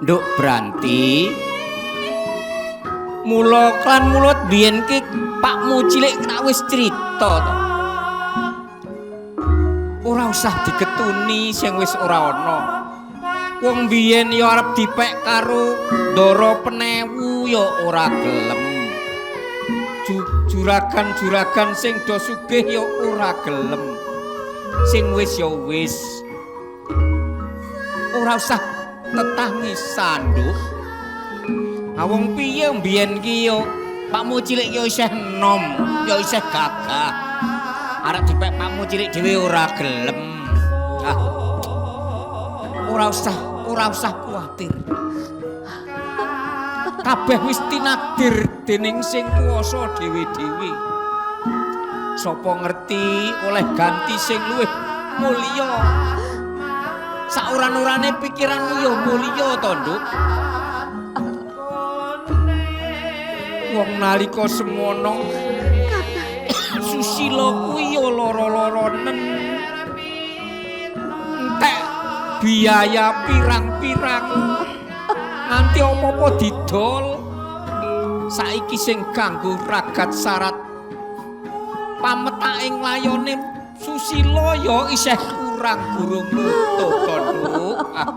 Nduk Branti. Mula klan mulut biyen ki pakmu cilik tak wis crita to. Ora usah digetuni sing wis ora ana. Wong biyen ya arep dipek karo Ndara Penewu ya ora gelem. Juragan-juragan sing do sugih ya ora gelem. Sing wis ya wis. Ora usah tetangisan, Nduk. Ha wong piye mbiyen ki ya pakmu cilik ya isih enom, ya isih gagah. Arep dipek pakmu cilik dhewe ora gelem. Ah. Ora usah kuwatir. Kabeh wis tinakdir dening sing kuwasa dhewe-dhewe. Sapa ngerti oleh ganti sing luwih mulya. Sauran-urane pikiranmu ya mulya to, Nduk. Wong nalika semono Susila kuwi ya lara-laranen. Entek biaya pirang-pirang. Nganti apa-apa didol. Saiki sing ganggu ragat syarat pametaking layone Susila ya isih kurang gurung nutup to, Nduk. Ah.